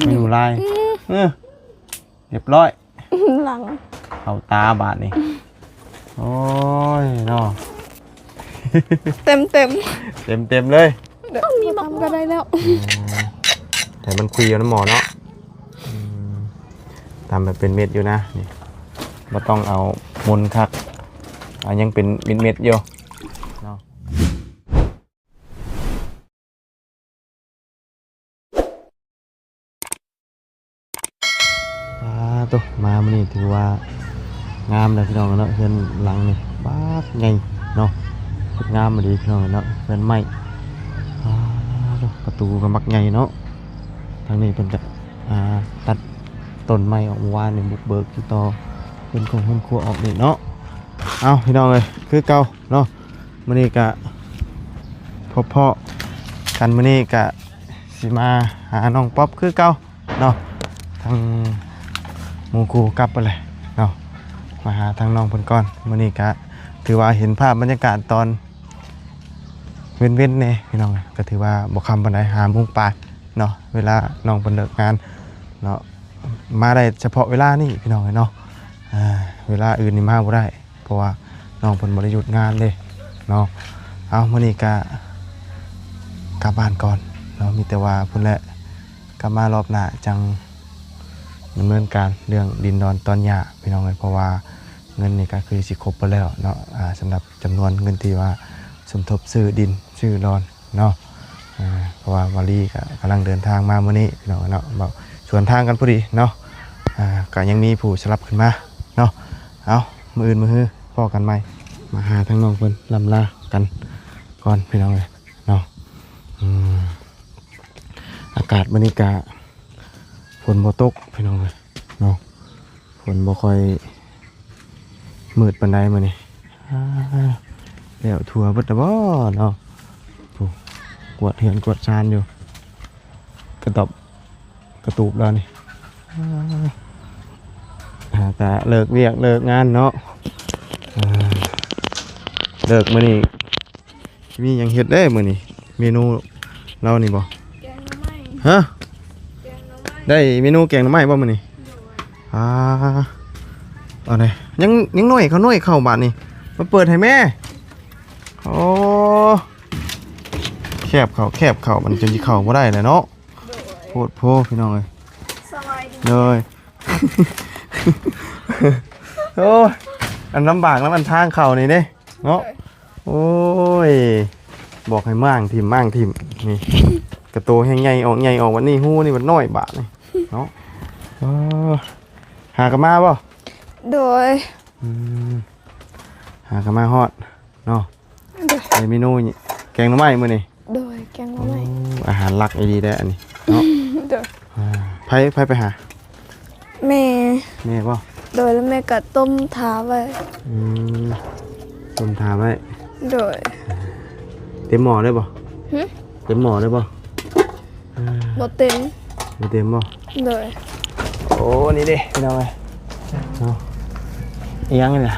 เมนูลาย อืม เออ เรียบร้อย หลัง เข้าตาบาดนี้ โอ้ยเนาะ เต็มเต็ม เต็มเต็มเลย เดี๋ยว มีหมาก ก็ได้แล้ว อืม ให้มันคุยอยู่ในหม้อเนาะ อืม ตำแบบเป็นเม็ดอยู่นะ นี่ บ่ต้องเอามนคัก อ่ะ ยังเป็นเม็ดๆอยู่เนาะ ปาโต มามื้อนี้ถือว่างามแล้วพี่น้องเนาะ เฮือนหลังนี้บักใหญ่เนาะ งามอีหลีพี่น้องเนาะ เฮือนไม้ ปาโต ประตูก็บักใหญ่เนาะ ทางนี้เพิ่นก็ อ่า ตัดต้นไม้ออกเมื่อวานนี้ บุกเบิกติดต่อเพิ่นของเพิ่นครัวออกนี่เนาะ เอ้า พี่น้องเอ้ย คือเก่าเนาะ มื้อนี้ก็พบพ้อกัน มื้อนี้ก็สิมาหาน้องป๊อปคือเก่าเนาะ ทั้งหมู่คู่กลับไปเลยเนาะ มาหาทางน้องเพิ่นก่อน มื้อนี้ก็ถือว่าเห็นภาพบรรยากาศตอนเว็นๆแหน่พี่น้อง ก็ถือว่าบ่ค่ำปานใด ห้าโมงปลายเนาะ เวลาน้องเพิ่นเลิกงานเนาะ มาได้เฉพาะเวลานี้พี่น้องเนาะ อ่า เวลาอื่นนี่มาบ่ได้ เพราะว่าน้องเพิ่นบ่ได้หยุดงานเด้เนาะ เอา มื้อนี้ก็กลับบ้านก่อนเนาะ มีแต่ว่าพุ้นแหละ กลับมารอบหน้าจั่งดำเนินการเรื่องดินดอนตอนหญ้าพี่น้องเอ้ย เพราะว่าเงินนี่ก็คือสิครบเบิดแล้วเนาะ อ่า สำหรับจำนวนเงินที่ว่าสมทบซื้อดินซื้อดอน เนาะ อ่า เพราะว่าวาลีก็กำลังเดินทางมามื้อนี้พี่น้องเนาะ เว้าสวนทางกันพอดีเนาะ อ่า ก็ยังมีผู้สลับขึ้นมาเนาะ เอา มื้ออื่นมื้อฮือพ้อกันใหม่ มาหาทางน้องเพิ่นล่ำลากันก่อนพี่น้องเอ้ยเนาะ อืม อากาศมื้อนี้ก็ฝนบ่ตกพี่น้องเอ้ยเนาะ ฝนบ่ค่อยมืดปานใดมื้อนี้ อ่า แล้วทั่วเบิดแล้วบ่เนาะ โอ้ กวาดเฮือนกวาดซานอยู่ กระตอบกระตูบแล้วนี่ อ่า หากะเลิกเวียกเลิกงานเนาะ อ่า เลิกมื้อนี้ มีหยังเฮ็ดเด้มื้อนี้ เมนูเรานี่บ่ แกงหน่อไม้ ฮะ แกงหน่อไม้ ได้เมนูแกงหน่อไม้บ่มื้อนี้ โดย อ่า เอาแหน่ ยัง ยังน้อย เขาน้อยเข้าบาดนี้ มาเปิดให้แม่ โอ้ แคบเข้า แคบเข้า มันจนสิเข้าบ่ได้แล้วเนาะ โดย โพดโพพี่น้องเอ้ย สบายดี โดย โอ้ย อันลำบากนำอันทางเข้านี่เด้ เนาะ โอ้ย บอกให้ม่างถิ่ม ม่างถิ่ม นี่ กะโตแฮงใหญ่ออก ใหญ่ออก บัดนี้ฮูนี่บัดน้อยบาดนี่ เนาะ เออ หากะมาบ่ โดย อืม หากะมาฮอด เนาะ โดย ได้เมนูแกงหน่อไม้มื้อนี้ โดย แกงหน่อไม้ โอ้ อาหารหลักอีหลีเด้อันนี้ เนาะ โดย อ่า ไผ ไผไปหา แม่ แม่บ่ โดย แล้วแม่ก็ต้มถ่าไว้ อืม ต้มถ่าไว้ โดย เต็มหม้อเลยบ่ หึ เต็มหม้อเลยบ่ อ่า บ่เต็ม บ่เต็มบ่ โดย โอ้ นี่เด้พี่น้องเอ้ย เนาะ อีหยังนี่ล่ะ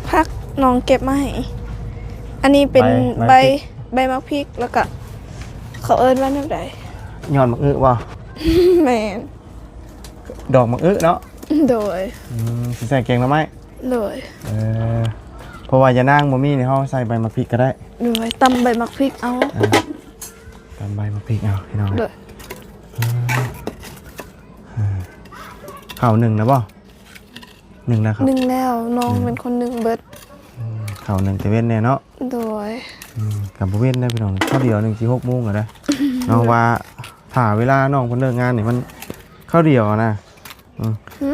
ผักน้องเก็บมาให้ อันนี้เป็น ใบ ใบ ใบหมากพริก แล้วก็ เขาเอิ้นว่าแนวใด ยอดหมากอึบ่ แม่น ดอกหมากอึเนาะ โดย อืม สิใส่แกงหน่อไม้ โดย เออ เพราะว่ายานางบ่มีนี่ เฮาใส่ใบหมากพริกก็ได้ โดย ตำใบหมากพริกเอา เออ ตำใบหมากพริกเอาพี่น้อง โดย เออ เออ ข้าวนึ่งแล้วบ่ นึ่งแล้วครับ นึ่งแล้ว น้อง นึ่ง เป็นคนนึ่งเบิด อืม ข้าวนึ่งแต่เว็นแน่เนาะ โดย อืม ก็บ่เว็นได้พี่น้อง ข้าวเดียวนึ่งสิหกโมงแล้วนะ น้องว่าถ้าเวลาน้องเพิ่นเลิกงานนี่มันข้าวเดียวนะ อืม หึ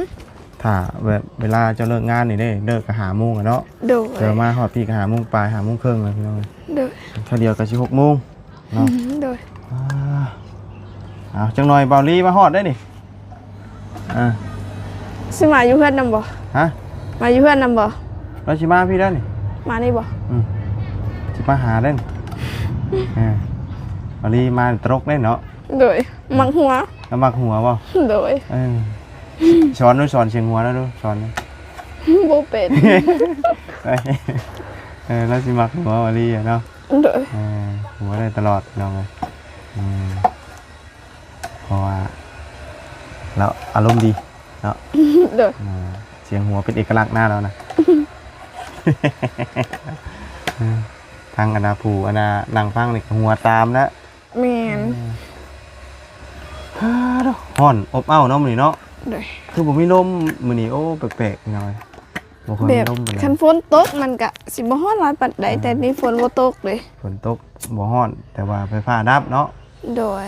ถ้าแบบเวลาเจ้าเลิกงานนี่เด้ เลิกก็ห้าโมงอะเนาะ โดย เดี๋ยวมาฮอดพี้ก็ห้าโมงปลาย ห้าโมงครึ่งแล้วพี่น้อง โดย ข้าวเดียวก็สิหกโมงเนาะ อืม โดย อ่า เอาจักหน่อยบ่าวลีมาฮอดได้นี่ อ่า สิมาอยู่เฮือนนำบ่ ฮะ มาอยู่เฮือนนำบ่ เราสิมาพี้ได้นี่ มานี่บ่ อืม สิมาหาได้นี่ อ่า บ่าวลีมาตลกได้เนาะ โดย มักหัว แล้วมักหัวบ่ โดย เออ สอนดู สอนเสียงหัวแล้วดู สอนดู บ่เป็น เออ เราสิมักหัวบ่าวลีอะเนาะ โดย เออ หัวได้ตลอดน้องเอ้ย อืม ເພາະວ່າລາວອາລົມດີເນາະ. ໂດຍ. ອ່າ ສຽງຫົວເປັນເອກະລັກນະລາວນະ. ທາງອັນນາຜູ້ອັນນານັ່ງຟັງນີ້ກໍຫົວຕາມແລ້ວ. ແມ່ນ. ເອີ ຮ້ອນອົບເອົ້າເນາະມື້ນີ້ເນາະ. ໂດຍ. ຄືບໍ່ມີລົມມື້ນີ້ ໂອ້ ແປກໆ ພີ່ນ້ອງເອີຍ ບໍ່ຄ່ອຍມີລົມປານໃດ. ຄັນຝົນຕົກມັນກະຊິບໍ່ຮ້ອນຫຼາຍປານໃດ ອ່າ ແຕ່ນີ້ຝົນບໍ່ຕົກເດ້ ຝົນຕົກບໍ່ຮ້ອນ ແຕ່ວ່າໄຟຟ້າດັບເນາະ. ໂດຍ.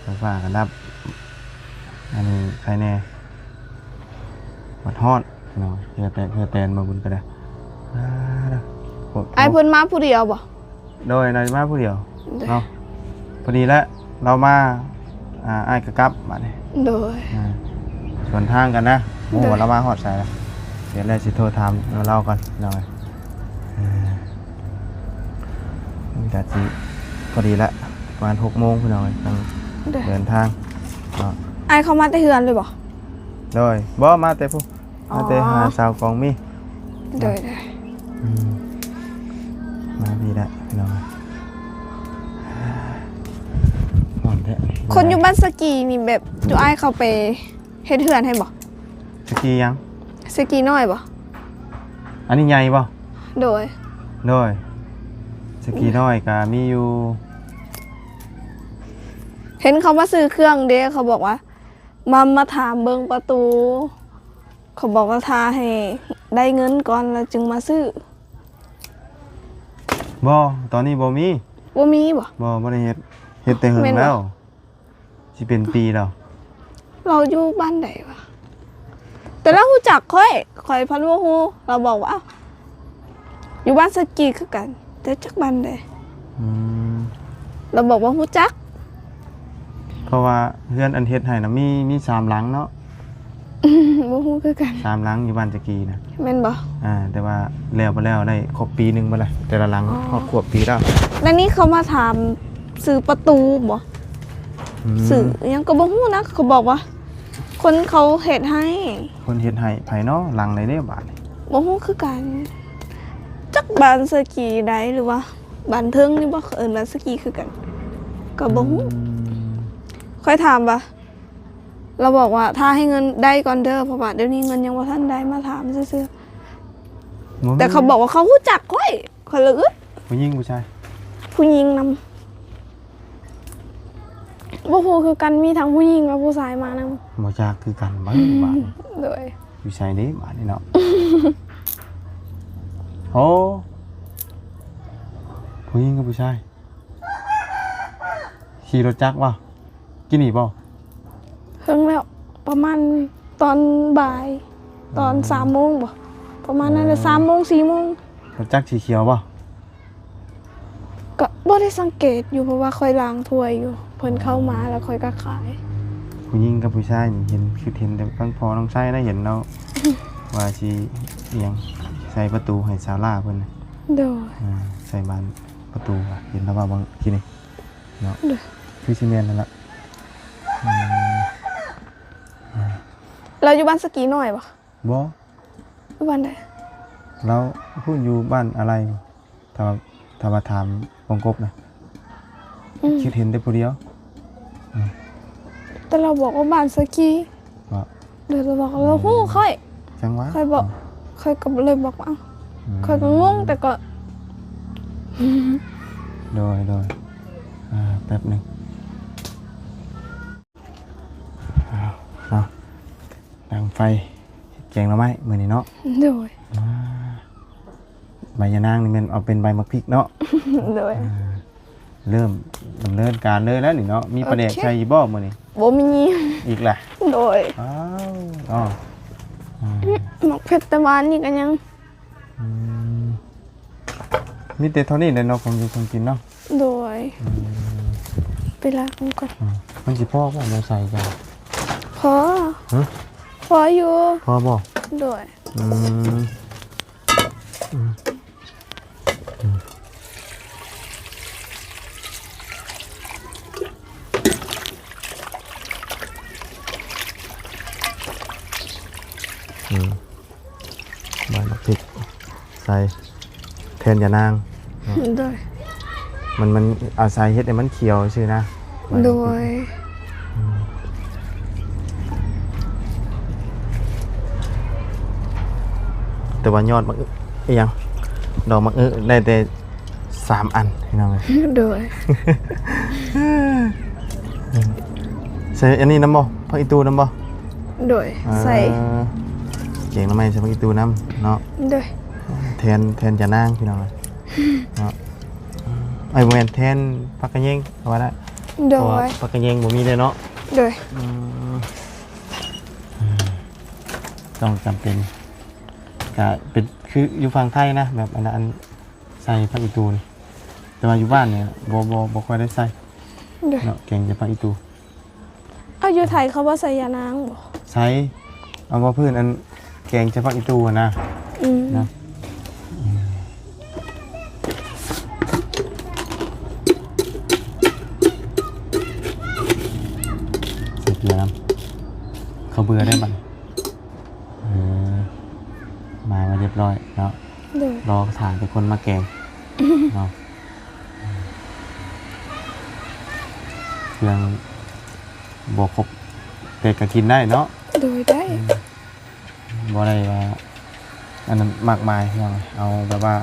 ອ່າ ໄຟຟ້າກໍດັບ ອັນນີ້ໃຄແດ່ ບັດຮ້ອນພີ່ນ້ອງ ເຫື່ອແຕກເຫື່ອແຕນມາບຸນກໍໄດ້. ອ່າ ອ້າຍເພິ່ນມາຜູ້ດຽວບໍ່? ໂດຍ ໜ້າຈະມາຜູ້ດຽວ. ໂດຍ. ເນາະ ພໍດີແຫຼະ ລາວມາ ອ່າ ອ້າຍກໍກັບບາດນີ້. ໂດຍ. ອ່າ ສວນທາງກັນນະ ບໍ່ຮູ້ວ່າ ໂດຍ ລາວມາຮອດໃສລະ. ດຽວແລະຊິໂທຖາມລາວກ່ອນພີ່ນ້ອງເອີຍ. ອ່າ ມັນກະຊິພໍດີລະ ປະມານຫົກໂມງພີ່ນ້ອງເອີຍ ຕ້ອງ ໂດຍ ເດີນທາງເນາະ. ອ້າຍເຂົ້າມາແຕ່ເຮືອນເລີຍບໍ່? ໂດຍ. ບໍ່ ມາແຕ່ພຸ້ນ ອໍ ມາແຕ່ຫາສາວກອງມີ. ໂດຍ ໂດຍ. ອືມ ມາພີ້ລະພີ່ນ້ອງ ຮ້ອນແທ້. ຄົນຢູ່ບ້ານສະກີນີ້ແບບ ຈຸອ້າຍເຂົ້າໄປເຮັດເຮືອນໃຫ້ບໍ່? ສະກີຫຍັງ? ສະກີນ້ອຍບໍ່? ອັນນີ້ໃຫຍ່ບໍ່? ໂດຍ. ໂດຍ. ສະກີນ້ອຍກະມີຢູ່ ເຫັນເຂົາມາຊື້ເຄື່ອງເດ້ ເຂົາບອກວ່າ ມາ ມາຖາມເບິ່ງປະຕູ ເຂົາບອກວ່າຖ້າໃຫ້ໄດ້ເງິນກ່ອນແລ້ວຈຶ່ງມາຊື້. ບໍ່ ຕອນນີ້ບໍ່ມີ. ບໍ່ມີບໍ່? ບໍ່ ບໍ່ໄດ້ເຮັດ ເຮັດແຕ່ເຫິງແລ້ວ ຊິເປັນປີແລ້ວ. ລາວຢູ່ບ້ານໃດວະ? ແຕ່ລາວຮູ້ຈັກຂ້ອຍ ຂ້ອຍພັດບໍ່ຮູ້. ລາວບອກວ່າ ຢູ່ບ້ານສະກີຄືກັນ ແຕ່ຈັກບ້ານໃດ. ອືມ ລາວບອກວ່າຮູ້ຈັກ ເພາະວ່າເຮືອນອັນເຮັດໃຫ້ນະ ມີ ມີສາມຫຼັງເນາະ. ບໍ່ຮູ້ຄືກັນ ສາມຫຼັງຢູ່ບ້ານສະກີນະ. ແມ່ນບໍ່? ອ່າ ແຕ່ວ່າແລ້ວບໍ່ແລ້ວໄດ້ຄົບປີໜຶ່ງບໍ່ລະ ແຕ່ລະຫຼັງ. ອໍ ຮອດຂວບປີແລ້ວ. ແລ້ວນີ້ເຂົາມາຖາມຊື້ປະຕູບໍ່? ອືມ ຊື້ຫຍັງກໍບໍ່ຮູ້ນະ ເຂົາບອກວ່າ ຄົນເຂົາເຮັດໃຫ້. ຄົນເຮັດໃຫ້ໃຜເນາະ? ຫຼັງໃດເດ້ບາດນີ້? ບໍ່ຮູ້ຄືກັນ ຈັກບ້ານສະກີໃດ ຫຼືວ່າບ້ານເທິງນີ້ບໍ່? ເອີ້ນບ້ານສະກີຄືກັນ ກໍບໍ່ຮູ້. ອືມ ຂ້ອຍຖາມວ່າ ລາວບອກວ່າຖ້າໃຫ້ເງິນໄດ້ກ່ອນເດີ ເພາະວ່າດຽວນີ້ເງິນຍັງບໍ່ທັນໄດ້ ມາຖາມຊື່ໆ. ບໍ່ມີ ແຕ່ເຂົາບອກວ່າເຂົາຮູ້ຈັກຂ້ອຍ ຂ້ອຍລະອຶດ. ຜູ້ຍິງຜູ້ຊາຍ? ຜູ້ຍິງນຳ. ບໍ່ຮູ້ຄືກັນ ມີທັງຜູ້ຍິງແລະຜູ້ຊາຍມານຳ. ບໍ່ຈັກຄືກັນ ບາດນີ້ ບາດນີ້. ໂດຍ. ຢູ່ໃສເດ້ບາດນີ້ເນາະ? ໂອ້ ຜູ້ຍິງກັບຜູ້ຊາຍ ຂີ່ລົດຈັກບໍ່? ກິນນີ້ບໍ່? ເຫິງແລ້ວ ປະມານຕອນບ່າຍ ຕອນ ອືມ ສາມໂມງບໍ່? ປະມານນັ້ນແຫຼະ. ອໍ ສາມໂມງ ສີ່ໂມງ. ລົດຈັກສີຂຽວບໍ່? ກໍບໍ່ໄດ້ສັງເກດຢູ່ ເພາະວ່າຂ້ອຍລ້າງຖ້ວຍຢູ່ ເພິ່ນເຂົ້າມາ ອໍ ແລ້ວຂ້ອຍກໍຂາຍ. ຜູ້ຍິງກັບຜູ້ຊາຍນີ້ເຫັນ ຄິດເຫັນແຕ່ທັງພໍ່ນ້ອງຊາຍນະ ເຫັນແລ້ວ ວ່າຊິອີ່ຫຍັງ ໃສ່ປະຕູໃຫ້ສາວຫຼ້າເພິ່ນນະ. ໂດຍ. ອ່າ ໃສ່ບານປະຕູ ເຫັນລາວວ່າບາງທີນີ້ເນາະ. ໂດຍ. ຄືຊິແມ່ນນັ້ນລະ. ອືມ ລາວຢູ່ບ້ານສະກີນ້ອຍບໍ່? ບໍ່. ຢູ່ບ້ານໃດ? ລາວພຸ້ນ ຢູ່ບ້ານອາໄລ. ຖ້າວ່າ ຖ້າວ່າຖາມປອງກົບນະ ອືມ ຄິດເຫັນແຕ່ຜູ້ດຽວ. ອືມ ແຕ່ລາວບອກວ່າບ້ານສະກີ. ບໍ່ ໂດຍ ລາວບອກ ອືມ ລາວຮູ້ຂ້ອຍ. ຈັ່ງຫວະ ຂ້ອຍບອກ ອືມ ຂ້ອຍກໍເລີຍບອກວ່າ ອືມ ຂ້ອຍກໍງົງ ແຕ່ກໍ ໂດຍ ໂດຍ. ອ່າ ແປັບໜຶ່ງ ເອົາເນາະ ດັງໄຟ ແກງໜໍ່ໄມ້ມື້ນີ້ເນາະ. ໂດຍ. ອ່າ ໃບຍານາງນີ້ແມ່ນເອົາເປັນໃບໝາກພິກເນາະ. ໂດຍ. ອ່າ ເລີ່ມດຳເນີນການເລີຍແລ້ວນີ້ເນາະ. ມີປາແດກ ໂອເຄ ໃສ່ຢູ່ບໍ່ມື້ນີ້? ບໍ່ມີອີກລະ. ໂດຍ. ອ້າວ ອ້າວ ອືມ ໝາກເຜັດແຕ່ຫວານນີ້ກໍຍັງ ອືມ ມີແຕ່ເທົ່ານີ້ແຫຼະເນາະ ຂອງຢູ່ຂອງກິນເນາະ. ໂດຍ. ອືມ ໄປລ້າງມືກ່ອນ. ອ່າ ມັນຊິພໍບໍ່ ແນວໃສ່ກັນ? ພໍ. ຮະ? ພໍຢູ່. ພໍບໍ່? ໂດຍ. ອືມ ອືມ ອືມ ອືມ ໃບໝາກພິກໃສ່ແທນຢານາງເນາະ. ໂດຍ. ມັນ ມັນອາໄສເຮັດໃຫ້ມັນຂຽວຊື່ນະ. ໂດຍ. ອືມ ແຕ່ວ່າຍອດໝາກອຶ ອີຫຍັງ ດອກໝາກອຶໄດ້ແຕ່ສາມອັນ ພີ່ນ້ອງເອີຍ. ໂດຍ. ໃສ່ອັນນີ້ນຳບໍ່? ຜັກອີ່ຕູນຳບໍ່? ໂດຍ. ເອີ ໃສ່ ແກງໜໍ່ໄມ້ໃສ່ຜັກອີ່ຕູນຳເນາະ. ໂດຍ. ແທນ ແທນຈານາງ ພີ່ນ້ອງເອີຍເນາະ. ເອີຍ ບໍ່ແມ່ນ ແທນຜັກກະແຍງ ວ່າໄດ້. ໂດຍ. ເພາະວ່າຜັກກະແຍງບໍ່ມີເດ້ເນາະ. ໂດຍ. ອືມ ອືມ ຕ້ອງຈຳເປັນ ກະເປັນຄືຢູ່ຝັ່ງໄທນະ ແບບອັນ ອັນໃສ່ຜັກອີ່ຕູນີ້ ແຕ່ວ່າຢູ່ບ້ານນີ້ບໍ່ ບໍ່ ບໍ່ຄ່ອຍໄດ້ໃສ່. ໂດຍ. ເນາະ ແກງແຕ່ຜັກອີ່ຕູ. ເອົາ ຢູ່ໄທເຂົາບໍ່ໃສ່ຢານາງບໍ່? ໃສ່. ເອົາ ເວົ້າພື້ນ ອັນແກງແຕ່ຜັກອີ່ຕູຫັ້ນນະ. ອືມ ນະ. ອືມ ໃສ່ເກືອນຳ ເຂົ້າເບືອໄດ້ບັດ. ເອີ ມາໄວ້ຮຽບຮ້ອຍເນາະ. ໂດຍ. ລໍຖ້າແຕ່ຄົນມາແກງເນາະ. ເຄື່ອງບໍ່ຄົບແຕ່ກະກິນໄດ້ເນາະ. ໂດຍ ໄດ້. ອືມ ບໍ່ໄດ້ວ່າອັນນັ້ນມາກມາຍ ພີ່ນ້ອງ ເອົາແບບວ່າ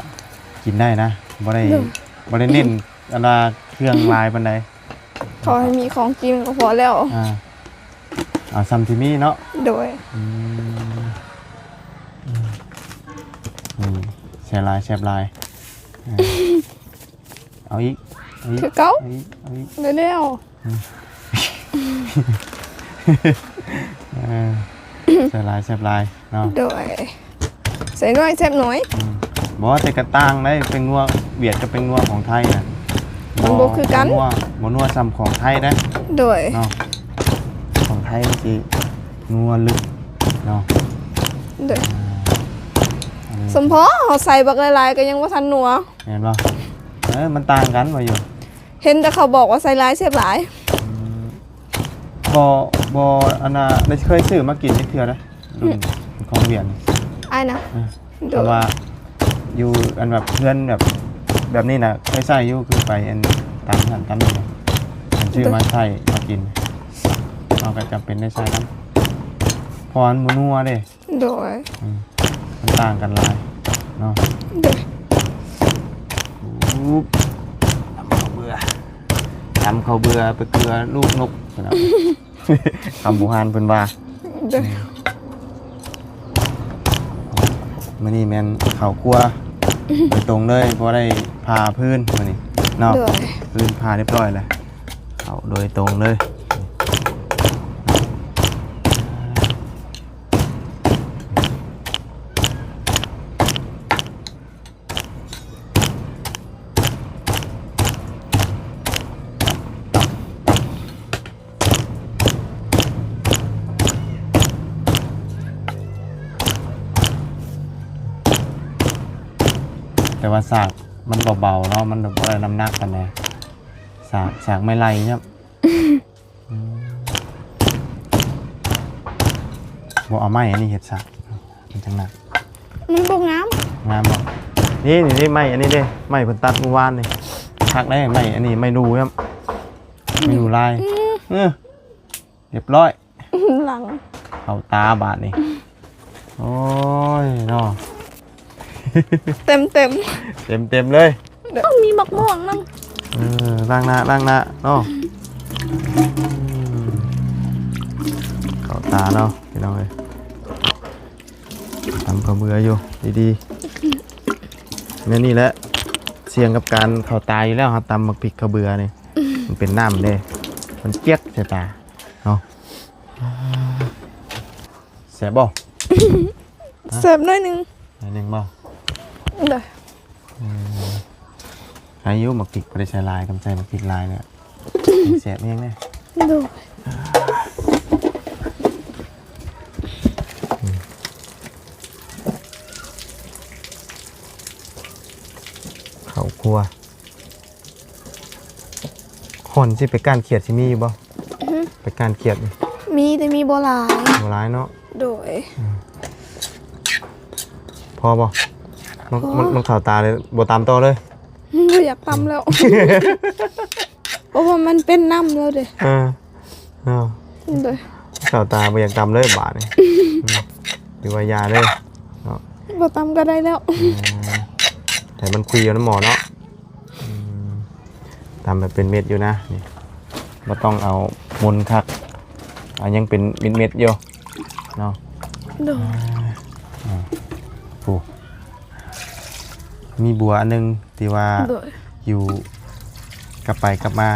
ກິນໄດ້ນະ ບໍ່ໄດ້ ໂດຍ ບໍ່ໄດ້ເນັ້ນອັນວ່າເຄື່ອງຫຼາຍປານໃດ. ຂໍໃຫ້ມີຂອງກິນກໍພໍແລ້ວ. ອ່າ ເອົາສ່ຳທີ່ມີເນາະ. ໂດຍ. ອືມ ອືມ ນີ້ ແຊບຫຼາຍ ແຊບຫຼາຍ. ເອົາອີກ ເອົາອີກ ຄືເກົ່າ ເອົາອີກ ເອົາອີກ ໄດ້ແລ້ວ. ອືມ ເອີ ແຊບຫຼາຍ ແຊບຫຼາຍເນາະ. ໂດຍ. ໃສ່ໜ້ອຍແຊບໜ້ອຍ. ອືມ ບໍ່ ແຕ່ກະຕ່າງໄດ໋ ແປ້ງນົວຫວຽດກັບແປ້ງນົວຂອງໄທນະ. ມັນບໍ່ຄືກັນ ບໍ່ນົວ ບໍ່ນົວສ່ຳຂອງໄທເດ້. ໂດຍ. ເນາະ ຂອງໄທມັນຊິນົວລຶກເນາະ. ໂດຍ. ອືມ ສົມພໍເຮົາໃສ່ບັກຫຼາຍໆ ກໍຍັງບໍ່ທັນນົວ ແມ່ນບໍ່? ເອີ ມັນຕ່າງກັນວ່າຢູ່ ເຫັນແຕ່ເຂົາບອກວ່າໃສ່ຫຼາຍແຊບຫຼາຍ. ອືມ ບໍ່ ບໍ່ ອັນນ່າ ໄດ້ເຄີຍຊື້ມາກິນຈັກເທື່ອເດ້ ລຸ້ນ ອືມ ຂອງຫວຽດນີ້ ອ້າຍນະ. ເອີ ໂດຍ. ເພາະວ່າຢູ່ອັນແບບເຮືອນແບບ ແບບນີ້ນະ ເຄີຍໃຊ້ຢູ່ ຄືໄປອັນຕາມຮ້ານຕາມນີ້ ເພິ່ນຊື້ມາໃຊ້ມາກິນ ເຮົາກໍຈຳເປັນໄດ້ໃຊ້ນຳ ເພາະວ່າມັນບໍ່ນົວເດ້. ໂດຍ. ອືມ ມັນຕ່າງກັນຫຼາຍເນາະ. ໂດຍ. ຕຳເຂົ້າເບືອ ຕຳເຂົ້າເບືອໄປເກືອລູກນົກ ຄຳບູຮານເພິ່ນວ່າ. ໂດຍ. ອືມ ມື້ນີ້ແມ່ນເຂົ້າຄົວໂດຍຕົງເລີຍ ບໍ່ໄດ້ຜ່າຟືນມື້ນີ້ເນາະ. ໂດຍ. ຟືນຜ່າຮຽບຮ້ອຍແລ້ວ ເຂົ້າໂດຍຕົງເລີຍ. ແຕ່ວ່າສາກມັນເບົາໆເນາະ ມັນບໍ່ໄດ້ນ້ຳໜັກປານໃດ. ສາກ ສາກໄມ້ໄລ່ເນາະ. ອືມ ບໍ່ເອົາໄມ້ອັນນີ້ເຮັດຊະ ມັນຈັ່ງໜັກ. ມັນບໍ່ງາມ. ງາມບໍ່? ນີ້ ນີ້ ນີ້ ໄມ້ອັນນີ້ເດ້ ໄມ້ເພິ່ນຕັດມື້ວານນີ້ ຄັກເດ້. ໄມ້ອັນນີ້ ໄມ້ດູ້ນະ ໄມ້ດູ້ລາຍ. ອືມ ເອີ ຮຽບຮ້ອຍ ຫຼັງ ເຂົ້າຕາບາດນີ້. ໂອ້ຍເນາະ ເຕັມໆ ເຕັມໆເລີຍ. ເອີ ມີໝາກມ່ວງນຳ. ເອີ ລ້າງໜ້າ ລ້າງໜ້າເນາະ. ອືມ ເຂົ້າຕາເນາະ ພີ່ນ້ອງເອີຍ. ຕຳເຂົ້າເບືອຢູ່ດີໆ ແນວນີ້ແຫຼະ ສ່ຽງກັບການເຂົ້າຕາຢູ່ແລ້ວ. ເຮົາຕຳໝາກພິກເຂົ້າເບືອນີ້ ມັນເປັນນ້ຳເດ້ ມັນຈຽກໃສ່ຕາເນາະ. ແຊບບໍ່? ແຊບໜ້ອຍໜຶ່ງ. ໜ້ອຍໜຶ່ງບໍ່? ໂດຍ. ອືມ ໃຫ້ຢູ່ ໝາກພິກບໍ່ໄດ້ໃສ່ຫຼາຍ ຄັນໃສ່ໝາກພິກຫຼາຍແລ້ວ ແຊບແຮງເດ້. ໂດຍ. ອືມ ເຂົ້າຄົວ. ຮ້ອນຊິໄປກ້ານຂຽດຊິມີຢູ່ບໍ່? ອື ໄປກ້ານຂຽດນີ້ ມີແຕ່ມີບໍ່ຫຼາຍ. ບໍ່ຫຼາຍເນາະ. ໂດຍ. ອືມ ພໍບໍ່? ມັນ ໂອ້ ມັນ ມັນເຂົ້າຕາເລີຍ ບໍ່ຕຳຕໍ່ເລີຍ. ບໍ່ຢາກຕຳແລ້ວ ເພາະວ່າມັນເປັນນ້ຳແລ້ວເດ້. ເອີ ເນາະ. ໂດຍ. ເຂົ້າຕາບໍ່ຢາກຕຳເລີຍບາດນີ້. ອືມ ຖືວ່າຢ່າເລີຍເນາະ. ບໍ່ຕຳກໍໄດ້ແລ້ວ. ອໍ ໃຫ້ມັນຄຸຍຢູ່ນຳໝໍ້ເນາະ. ອືມ ຕຳໃຫ້ເປັນເມັດຢູ່ນະ ນີ້ ບໍ່ຕ້ອງເອົາມົນຄັກ ເອົາຍັງເປັນເມັດໆຢູ່ເນາະ. ໂດຍ. ອ່າ ໂອ້ ມີບົວອັນໜຶ່ງທີ່ວ່າ ໂດຍ ຫິວກັບໄປກັບມາ.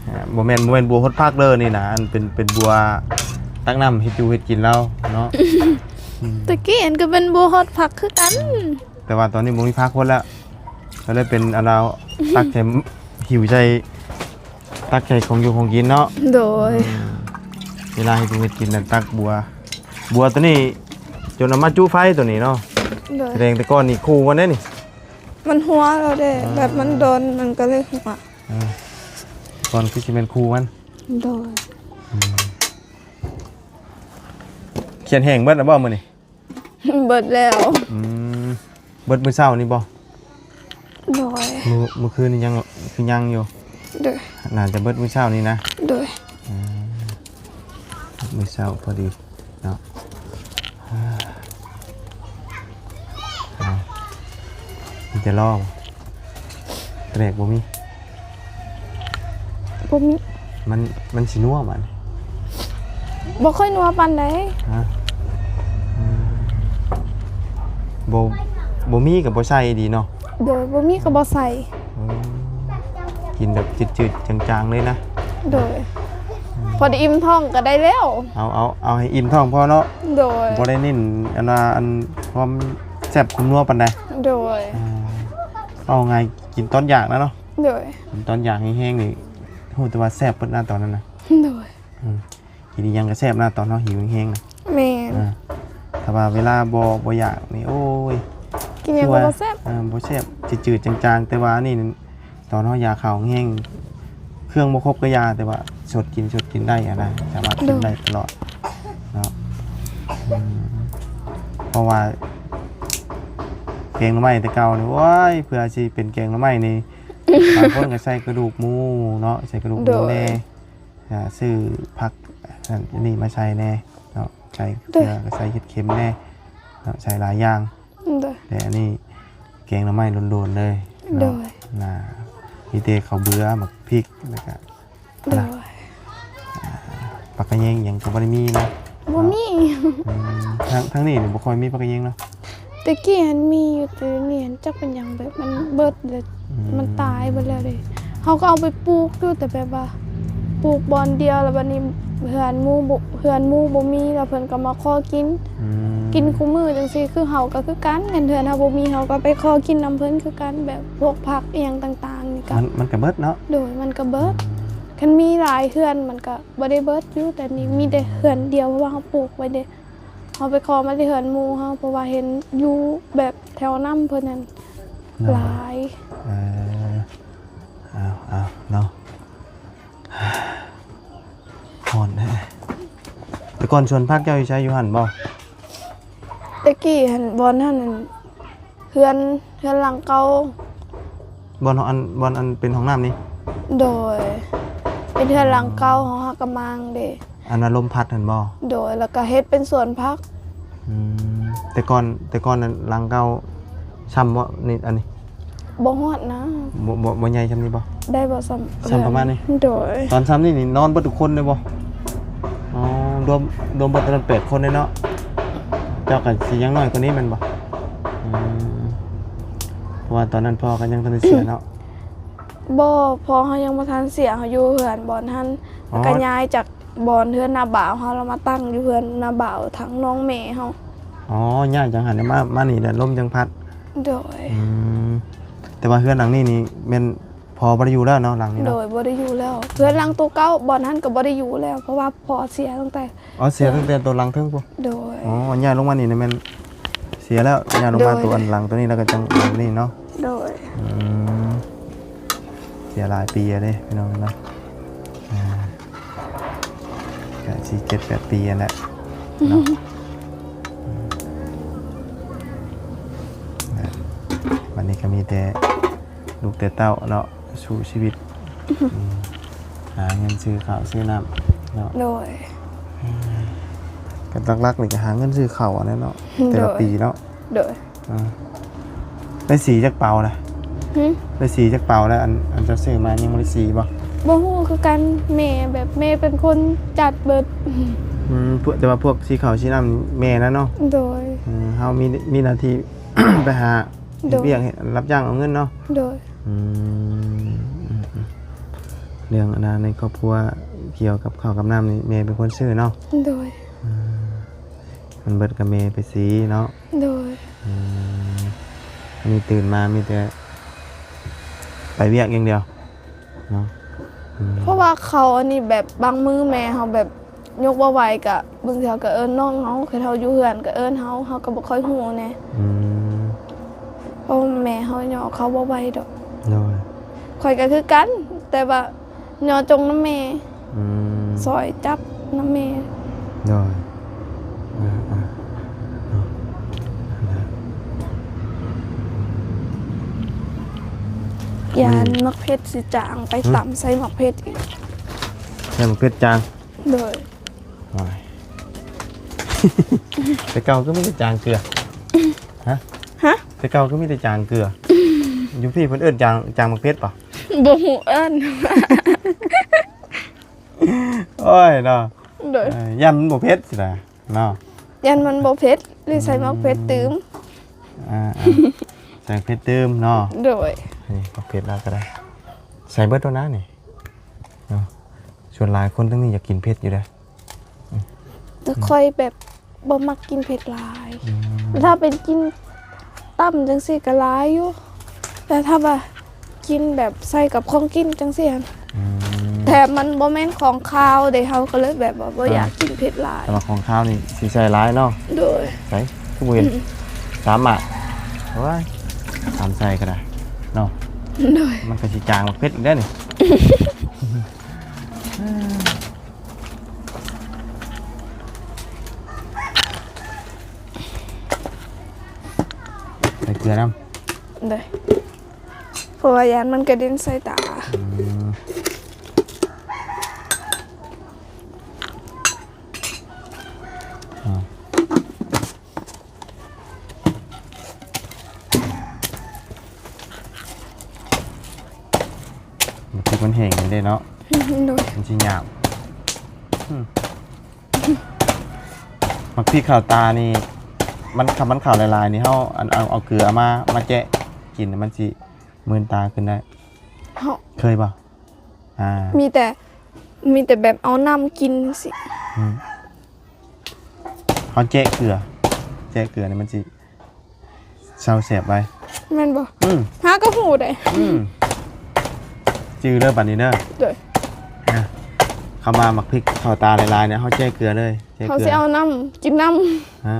ອ່າ ບໍ່ແມ່ນ ບໍ່ແມ່ນບົວຫົດຜັກເດີນີ້ນະ ອັນເປັນ ເປັນບົວຕັກນ້ຳເຮັດຢູ່ເຮັດກິນລາວເນາະ. ອືມ ແຕ່ກີ້ຫັ້ນກໍເປັນບົວຫົດຜັກຄືກັນ. ແຕ່ວ່າຕອນນີ້ບໍ່ມີຜັກຫົດແລ້ວ ກໍເລີຍເປັນອັນລາວ ຕັກໃສ່ ຫິວໃສ່ ຕັກໃສ່ຂອງຢູ່ຂອງກິນເນາະ. ໂດຍ. ອືມ ເວລາເຮັດຢູ່ເຮັດກິນນັ້ນຕັກບົວ ບົວຕົວນີ້ຈົນເອົາມາຈຸໄຟຕົວນີ້ເນາະ. ໂດຍ. ແສດງແຕ່ກ່ອນນີ້ຂູ່ມັນເດ້ນີ້ ມັນຫົວແລ້ວເດ້. ອ່າ ແບບມັນດົນມັນກໍເລີຍຫົວ. ອ່າ ກ່ອນຄືຊິແມ່ນຂູ່ມັນ. ໂດຍ. ອືມ ຂຽນແຫ້ງເບິດແລ້ວບໍ່ມື້ນີ້? ເບິດແລ້ວ. ອືມ ເບິດມື້ເຊົ້ານີ້ບໍ່? ໂດຍ. ມື້ ມື້ຄືນນີ້ຍັງ ຄືຍັງຢູ່? ໂດຍ. ໜ້າຈະເບິດມື້ເຊົ້ານີ້ນະ? ໂດຍ. ອືມ ມື້ເຊົ້າພໍດີເນາະ. ເອົາ ມີແຕ່ລໍ ປາແດກບໍ່ມີ? ບໍ່ມີ. ມັນ ມັນຊິນົວບາດນີ້? ບໍ່ຄ່ອຍນົວປານໃດ. ຮະ? ອືມ ບໍ່ ບໍ່ມີກໍບໍ່ໃສ່ດີເນາະ. ໂດຍ. ບໍ່ມີກໍບໍ່ໃສ່. ອືມ ກິນແບບຈືດໆຈາງໆເລີຍນະ. ໂດຍ. ອືມ ພໍໄດ້ອີ່ມທ້ອງກໍໄດ້ແລ້ວ. ເອົາ ເອົາ ເອົາໃຫ້ອີ່ມທ້ອງພໍເນາະ. ໂດຍ. ບໍ່ໄດ້ເນັ້ນອັນວ່າ ອັນຄວາມແຊບຄວາມນົວປານໃດ. ໂດຍ. ອ່າ ເວົ້າງ່າຍ ກິນຕອນຢາກນະເນາະ. ໂດຍ. ກິນຕອນຢາກແຮງໆນີ້ ຮູ້ແຕ່ວ່າແຊບເບິດນະຕອນນັ້ນນະ. ໂດຍ. ອືມ ກິນອີ່ຫຍັງກໍແຊບນະ ຕອນເຮົາຫິວແຮງໆນະ. ແມ່ນ. ອ່າ ຖ້າວ່າເວລາບໍ່ ບໍ່ຢາກນີ້ ໂອ້ຍ ກິນຫຍັງກໍບໍ່ແຊບ. ຄືວ່າ ເອີ ບໍ່ແຊບ ຈືດໆຈາງໆ. ແຕ່ວ່າອັນນີ້ ຕອນເຮົາຢາກເຂົ້າແຮງ ເຄື່ອງບໍ່ຄົບກໍຢ່າ ແຕ່ວ່າສົດກິນ ສົດກິນໄດ້ຫັ້ນນະ ສາມາດກິນໄດ້ຕະຫຼອດເນາະ. ອືມ ເພາະວ່າແກງໜໍ່ໄມ້ແຕ່ເກົ່ານີ້ ໂອ້ຍ ເພື່ອຊິເປັນແກງໜໍ່ໄມ້ນີ້ ບາງຄົນກໍໃສ່ກະດູກໝູເນາະ ໃສ່ກະດູກໝູແດ່. ໂດຍ. ອ່າ ຊື້ຜັກອັນນີ້ມາໃສ່ແດ່ເນາະ ໃສ່ເກືອ ໂດຍ ກໍໃສ່ເຫັດເຂັມແດ່ເນາະ ໃສ່ຫຼາຍຢ່າງ. ໂດຍ. ແຕ່ອັນນີ້ແກງໜໍ່ໄມ້ໂດນໆເລີຍເນາະ. ໂດຍ. ນະ ມີແຕ່ເຂົ້າເບືອ ໝາກພິກ ແລ້ວກະ ໂດຍ ອ່າ ຜັກກະແຍງຫຍັງກໍບໍ່ໄດ້ມີນະ. ບໍ່ມີ. ເນາະ. ອືມ ທາງ ທາງນີ້ນີ້ບໍ່ຄ່ອຍມີຜັກກະແຍງເນາະ. ແຕ່ກີ້ຫັ້ນມີຢູ່ ແຕ່ດຽວນີ້ຫັ້ນຈັກເປັນຫຍັງ ແບບມັນເບິດແລ້ວ ອືມ ມັນຕາຍເບິດແລ້ວເດ້. ເຮົາກໍເອົາໄປປູກຢູ່ ແຕ່ແບບວ່າປູກບ່ອນດຽວ ແລ້ວບັດນີ້ເຮືອນໝູ່ບໍ່ ເຮືອນໝູ່ບໍ່ມີ ແລ້ວເພິ່ນກໍມາຂໍກິນ. ອືມ ກິນຄູ່ມື້ຈັ່ງຊີ້. ຄືເຮົາກໍຄືກັນ ເງິນເດືອນເຮົາບໍ່ມີ ເຮົາກໍໄປຂໍກິນນຳເພິ່ນຄືກັນ ແບບພວກຜັກອີ່ຫຍັງຕ່າງໆນີ້ກໍ ມັນ ມັນກໍເບິດເນາະ. ໂດຍ. ມັນກໍເບິດ. ອືມ ຄັນມີຫຼາຍເຮືອນມັນກໍບໍ່ໄດ້ເບິດຢູ່ ແຕ່ນີ້ ອືມ ມີແຕ່ເຮືອນດຽວ ເພາະວ່າເຮົາປູກໄວ້ເດ້. ເຮົາໄປຂໍມາແຕ່ເຮືອນໝູ່ເຮົາ ເພາະວ່າເຫັນຢູ່ແບບແຖວນ້ຳເພິ່ນນັ້ນ ໂດຍ ຫຼາຍ. ເອີ ເອົາ ເອົາເນາະ ຮ້ອນແທ້. ແຕ່ກ່ອນສວນຜັກເຈົ້າຢູ່ໃສ? ຢູ່ຫັ້ນບໍ່? ແຕ່ກີ້ຫັ້ນ ບ່ອນຫັ້ນ ເຮືອນ ເຮືອນຫຼັງເກົ່າ. ບ່ອນ ອັນ ບ່ອນອັນເປັນຫ້ອງນ້ຳນີ້? ໂດຍ. ເປັນເຮືອນຫຼັງເກົ່າ ເຮົາຫາກະມ້າງເດ້. ອັນວ່າລົມພັດຫັ້ນບໍ່? ໂດຍ. ແລ້ວກະເຮັດເປັນສວນຜັກ. ອືມ ແຕ່ກ່ອນ ແຕ່ກ່ອນນັ້ນຫຼັງເກົ່າຊ່ຳບໍ່ນີ້ ອັນນີ້? ບໍ່ຮອດນະ. ບໍ່ ບໍ່ ບໍ່ໃຫຍ່ຊ່ຳນີ້ບໍ່? ໄດ້ບໍ່ ຊ່ຳ ຊ່ຳປະມານນີ້? ໂດຍ. ຕອນຊ່ຳນີ້ນີ້ນອນເບິດທຸກຄົນເລີຍບໍ່? ອໍ ລວມ ລວມເບິດຕອນນັ້ນແປດຄົນເລີຍເນາະ. ເຈົ້າກໍຊິຍັງນ້ອຍກວ່ານີ້ແມ່ນບໍ່? ອືມ ເພາະວ່າຕອນນັ້ນພໍ່ກໍຍັງບໍ່ທັນໄດ້ເສຍເນາະ. ບໍ່ ພໍ່ເຮົາຍັງບໍ່ທັນເສຍ ເຮົາຢູ່ເຮືອນບ່ອນຫັ້ນ ອໍ ແລ້ວກໍຍ້າຍຈາກບ່ອນເຮືອນນ້າບ່າວເຮົາ ແລ້ວມາຕັ້ງຢູ່ເຮືອນນ້າບ່າວທາງນ້ອງແມ່ເຮົາ. ອໍ ຍ້າຍຈາກຫັ້ນມາ ມານີ້ແຫຼະ ລົມຈັ່ງພັດ. ໂດຍ. ອືມ ແຕ່ວ່າເຮືອນຫຼັງນີ້ນີ້ແມ່ນພໍ່ບໍ່ໄດ້ຢູ່ແລ້ວເນາະ ຫຼັງນີ້ເນາະ? ໂດຍ. ບໍ່ໄດ້ຢູ່ແລ້ວ ເຮືອນຫຼັງໂຕເກົ່າບ່ອນຫັ້ນກໍບໍ່ໄດ້ຢູ່ແລ້ວ ເພາະວ່າພໍ່ເສຍຕັ້ງແຕ່ ອໍ ເສຍຕັ້ງແຕ່ໂຕຫຼັງເທິງພຸ້ນ. ໂດຍ. ອໍ ຍ້າຍລົງມານີ້ນະແມ່ນເສຍແລ້ວ ຍ້າຍລົງມາ ໂດຍ ໂຕອັນຫຼັງໂຕນີ້ ແລ້ວກໍຈັ່ງຫຼັງນີ້ເນາະ. ໂດຍ. ອືມ ເສຍຫຼາຍປີແລ້ວເດ້ພີ່ນ້ອງເນາະ. ອ່າ ກະຊິເຈັດແປດປີຫັ້ນແຫຼະເນາະ. ອືມ ບັດນີ້ກໍມີແຕ່ລູກແຕ່ເຕົ້າເນາະ ສູ້ຊີວິດ ອືມ ຫາເງິນຊື້ເຂົ້າຊື້ນ້ຳເນາະ. ໂດຍ. ອືມ ກໍຫຼັກໆນີ້ກໍຫາເງິນຊື້ເຂົ້າຫັ້ນແຫຼະເນາະ ແຕ່ລະ ໂດຍ ປີເນາະ. ໂດຍ. ອ່າ ໄດ້ສີຈັກເປົາລະ? ຫຶ? ໄດ້ສີຈັກເປົາລະ? ອັນ ອັນເຈົ້າຊື້ມາຍັງບໍ່ໄດ້ສີບໍ່? ບໍ່ຮູ້ຄືກັນ ແມ່ ແບບແມ່ເປັນຄົນຈັດເບິດ. ອືມ ພວກ ແຕ່ວ່າພວກສີເຂົ້າສີນ້ຳແມ່ນະເນາະ. ໂດຍ. ເອີ ເຮົາມີ ມີໜ້າທີ່ໄປຫາ ໂດຍ ວຽກເຮັດ ຮັບຈ້າງເອົາເງິນເນາະ. ໂດຍ. ອືມ ເລື່ອງອັນນັ້ນໃນຄອບຄົວກ່ຽວກັບເຂົ້າກັບນ້ຳນີ້ແມ່ເປັນຄົນຊື້ເນາະ. ໂດຍ. ອືມ ມັນເບິດກໍແມ່ໄປສີເນາະ. ໂດຍ. ອືມ ອັນນີ້ຕື່ນມາມີແຕ່ໄປວຽກຢ່າງດຽວເນາະ. ອືມ ເພາະວ່າເຂົາອັນນີ້ແບບບາງມື້ແມ່ເຮົາແບບຍົກບໍ່ໄຫວ ກະບາງເທື່ອກະເອີ້ນນ້ອງເຮົາ ຄັນເຮົາຢູ່ເຮືອນກະເອີ້ນເຮົາ ເຮົາກະບໍ່ຄ່ອຍຮູ້ແດ່. ອືມ ເພາະວ່າແມ່ເຮົາຍໍເຂົາບໍ່ໄຫວດອກ. ໂດຍ. ຂ້ອຍກະຄືກັນ ແຕ່ວ່າຍໍຈົ່ງນຳແມ່. ອືມ ຊ່ອຍຈັບນຳແມ່. ໂດຍ. ອ່າໆ ເນາະ ຢ້ານ ອືມ ໝາກເຜັດຊິຈາງ ໄປ ອືມ ຕຳໃສ່ໝາກເຜັດອີກ. ໃສ່ໝາກເຜັດຈາງ. ໂດຍ. ໂອ້ຍ ແຕ່ເກົ່າຄືມີແຕ່ຈາງເກືອ. ຮະ? ຮະ? ແຕ່ເກົ່າຄືມີແຕ່ຈາງເກືອ. ຢູ່ພີ້ເພິ່ນເອີ້ນຈາງ ຈາງໝາກເຜັດເບາະ? ບໍ່ຮູ້ເອີ້ນ. ໂອ້ຍເນາະ. ໂດຍ. ເອີ ຢ້ານມັນບໍ່ເຜັດຊີ້ນະເນາະ. ຢ້ານມັນບໍ່ເຜັດ ເລີຍໃສ່ໝາກເຜັດຕື່ມ. ອືມ ອ່າໆ ໃສ່ເຜັດຕື່ມເນາະ. ໂດຍ. ນີ້ໝາກເຜັດລາວກະໄດ້ ໃສ່ເບິດໂລດນະນີ້. ເນາະ ສ່ວນຫຼາຍຄົນທາງນີ້ຢາກກິນເຜັດຢູ່ເດ້. ອືມ ແຕ່ຂ້ອຍແບບບໍ່ມັກກິນເຜັດຫຼາຍ. ອືມ ຖ້າເປັນກິນຕຳຈັ່ງຊີ້ກະຫຼາຍຢູ່ ແຕ່ຖ້າວ່າກິນແບບໃສ່ກັບຂອງກິນຈັ່ງຊີ້ຫັ້ນ. ອືມ ແຖມມັນບໍ່ແມ່ນຂອງຄາວເດ້ ເຮົາກະເລີຍແບບວ່າບໍ່ ອ່າ ຢາກກິນເຜັດຫຼາຍ. ແຕ່ວ່າຂອງຄາວນີ້ຊິໃສ່ຫຼາຍເນາະ. ໂດຍ. ໃສ່ ຄືບໍ່ເຫັນ? ອືມ ສາມາດ ໂອ້ຍ ຕຳໃສ່ກະໄດ້ເນາະ. ໂດຍ. ມັນກະຊິຈາງໝາກເຜັດອີກເດ້ນີ້. ໃສ່ເກືອນຳ. ໂດຍ. ເພາະວ່າຢ້ານມັນກະເດັນໃສ່ຕາ. ອືມ ອືມ ມັນຄືມັນແຫ້ງນີ້ເດ້ເນາະ. ໂດຍ. ມັນຊິຫຍາບ. ອືມ ໝາກພິກເຂົ້າຕານີ້ ມັນ ຄັນມັນເຂົ້າຫຼາຍໆນີ້ ເຮົາ ອັນ ເອົາ ເອົາເກືອມາ ມາແຈະກິນ ມັນຊິມື່ນຕາຂຶ້ນໄດ້. ເຮົາ ເຄີຍບໍ່? ອ່າ ມີແຕ່ ມີແຕ່ແບບເອົານ້ຳກິນຊີ້. ອືມ ເຮົາແຈະເກືອ ແຈະເກືອນີ້ມັນຊິເຊົາແສບໄວ. ແມ່ນບໍ່? ອືມ ຫາກະຮູ້ໄດ໋. ອືມ ຈື່ເດີບາດນີ້ເດີ. ໂດຍ. ນະ ຄຳວ່າໝາກພິກເຂົ້າຕາຫຼາຍໆນີ້ ເຮົາແຈະເກືອເລີຍ ແຈະເກືອ. ເຮົາຊິເອົານ້ຳກິນນຳ. ຮະ